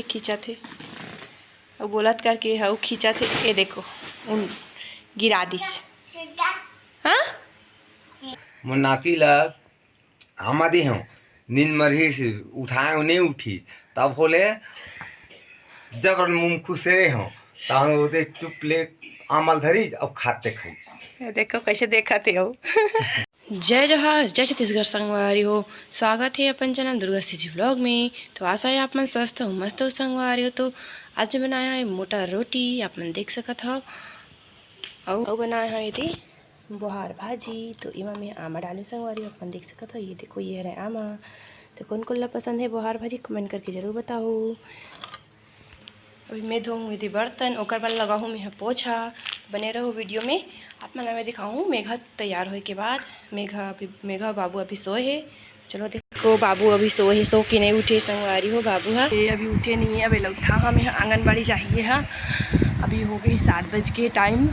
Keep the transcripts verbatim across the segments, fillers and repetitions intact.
खींचत हे, अउ बोलत करके हउ खींचत हे। ये देखो, उन गिरा दिस। हाँ? मोर नाती ला आमा दे हूँ, नींद मरही से उठाए, नहीं उठी, तब होले जबरन मुंह खुसेरे हूँ, तहन ओदे चुप ले आमल धरी, अब खाते खाई। ये देखो कैसे देखत हे वो। जय जोहार, जय छत्तीसगढ़ संगवारी हो, स्वागत है अपन चैनल दुर्गा सीजी व्लॉग में। तो आशा है आप मन स्वस्थ हो, मस्त हो संगवारी हो। तो आज मैं बनाया है मोटा रोटी, आप मन देख सकत हो। अउ अउ बनाए हव एदे बोहार भाजी। तो एमा मैं आमा डाले संगवारी हो, आप मन देख सकत हो। ये देखो, ये हरे आमा। तो कोन कोन ला पसंद है बोहार भाजी, कमेंट करके जरूर बताओ। अभी मैं धोऊँ एदे बर्तन, ओकर बाद लगाहूँ मैं ह पोछा। बने रहो वीडियो में, आप मन ला मैं दिखाहूँ मेघा तैयार होए के बाद। मेघा अभी, मेघा बाबू अभी सोए हे। चलो देखो, बाबू अभी सोए हे, सो के नहीं उठे संगवारी हो बाबू हा। ये अभी उठे नहीं है, अभी लौटा हम यहाँ आंगनबाड़ी जाइए हा। अभी हो गई सात बज के टाइम,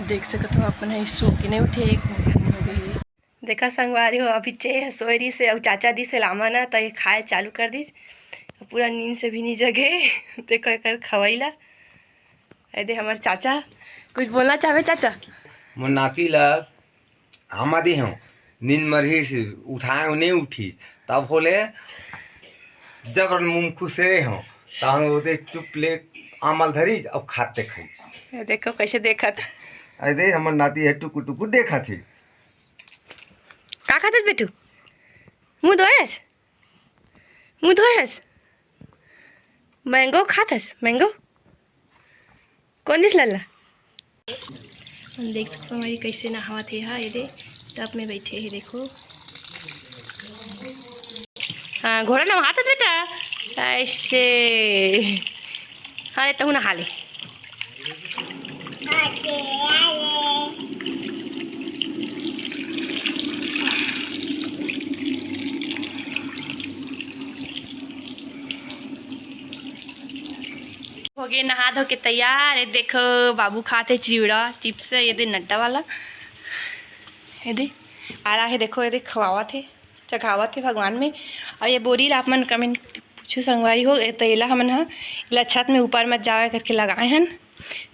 देख सकत हो अपन, सो के नहीं उठे, एक घंटा हो गई। देखा संगवारी हो, अभी चे ह सोए रहिस हे, अउ चाचा दिस हे लामा ना, त ये खाए चालू कर दिस। पूरा नींद से भी नहीं जगे। देखो एकर खवई ला। ए दे हमर चाचा, कुछ बोलना चाहबे चाचा? मोर नाती ला आमा दे हूँ, नींद मरही से उठाए, नहीं उठी, तब होले जबरन मुंह खुसेरे हूँ, तहन ओदे चुप ले आमल धरी, अब खाते खाई। ये देखो कैसे देखत। ए दे हमर नाती है, टुकु टुकु देखत हे। का खात हस बेटू? मुंह धोए हस? मुंह धोए हस? मैंगो खात हस? मैंगो? कोन दिस लल्ला? हम देख सकते हो हमारी कैसे नहावत हे। हाँ, ये दे टब में बैठे हे, देखो। हाँ, घोड़ा नहात हस बेटा, ऐसे। हाँ, ले तहूँ नहा ले। हो गए नहा धो के तैयार। ये देखो बाबू खात हे चिवड़ा, चिप्स, ये दे नड्डा वाला, ये दे आ रहा है, देखो ये दे खवावत हे, चघावत हे भगवान में। और ये बोरी ला आप मन कमेंट पूछो संगवारी हो, ये तो एला हमन ह एला छत में ऊपर मत जावे करके लगाए हन,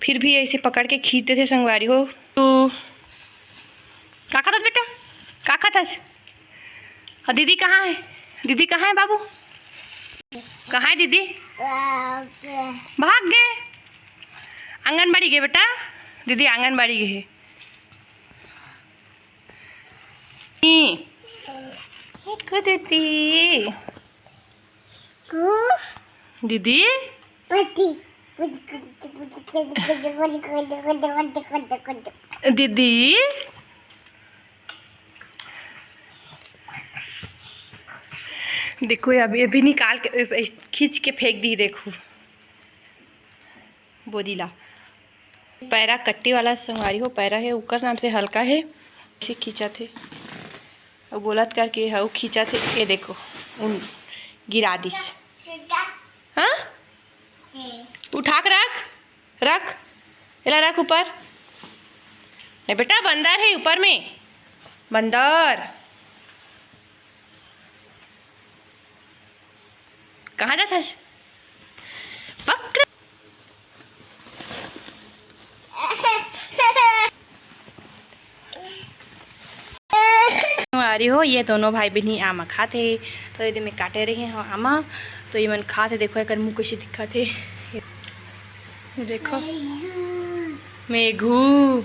फिर भी ऐसे पकड़ के खींच देथे संगवारी हो। तो का खात हस बेटा? का खात हस? और दीदी कहाँ है? दीदी कहाँ है बाबू? कहाँ है दीदी? भाग गए। आंगनबाड़ी गए बेटा, दीदी आंगनबाड़ी गए है। ई, एक दीदी। दीदी। दीदी। देखो, अभी, अभी निकाल के, खींच के फेंक दी, देखो, बोरी ला। पैरा कट्टी वाला संगवारी हो, पैरा है, ओकर नाम से हल्का है, इसे खींचत है, अउ बोलत करके हउ खींचत है। ये देखो, उन गिरा दिस। हाँ, उठा के रख, रख, एला रख ऊपर। नहीं बेटा, बंदर है ऊपर में, बंदर। कहाँ जात हस? पकड़। आ रही हो, ये दोनों भाई बहनी आमा खात हे। तो ये दे मैं काटे रही हूँ आमा, तो ये मन खात हे। देखो एकर मुँह कैसे दिखत हे, देखो। मेघू।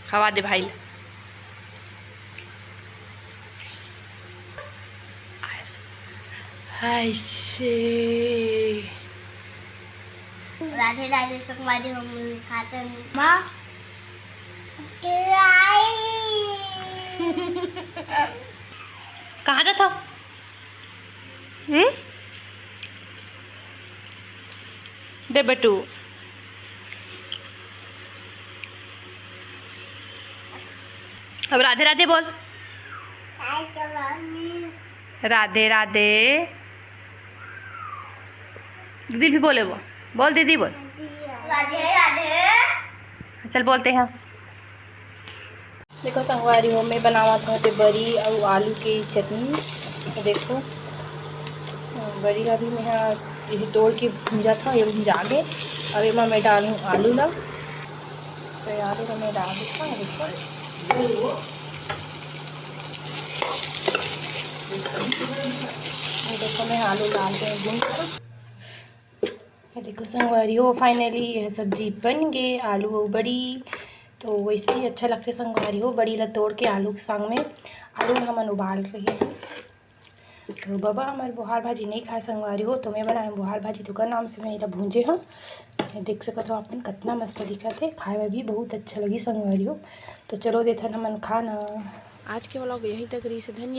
खवा दे भाई। ऐसे। राधे राधे संगवारी हो, हम खाते हैं। माँ। कहाँ जात हो? हम्म? दे बेटू, अब राधे राधे बोल। राधे राधे। दीदी भी बोले, वो बोल, दीदी बोल। राधे राधे। चल बोलते हैं। देखो संगवारी हो, मैं बनावत हूँ ते बरी अउ आलू के चटनी। तो देखो, बरी ला भी मैं ह ये तोड़ के भूंजत हव, ये भूंजा गे। अब एमा मैं डालहूँ आलू ला। तो यार, ये मैं डाल देता हूँ, देखो। ये देखो, मैं आलू डाल के भूंज देता हूँ। ये देखो संगवारी हो, finally ये सब्जी बन गे, आलू अउ बड़ी। तो वैसे ही अच्छा लगथे संगवारी हो, बड़ी ला तोड़ के आलू के संग में। आलू ला हमन उबाल रहे हैं। तो बाबा हमर बोहार भाजी नहीं खाए संगवारी हो, तो मैं बनाए बोहार भाजी, तो ओकर नाम से मैं एला भूंजे हव। ये देख सकत हो आप मन, कतना मस्त दिखत हे, खाए में भी बहुत अच्छा लगी संगवारी हो। तो चलो देथन हमन खाना। आज के vlog यहीं तक रहिस हे, धन्यवाद।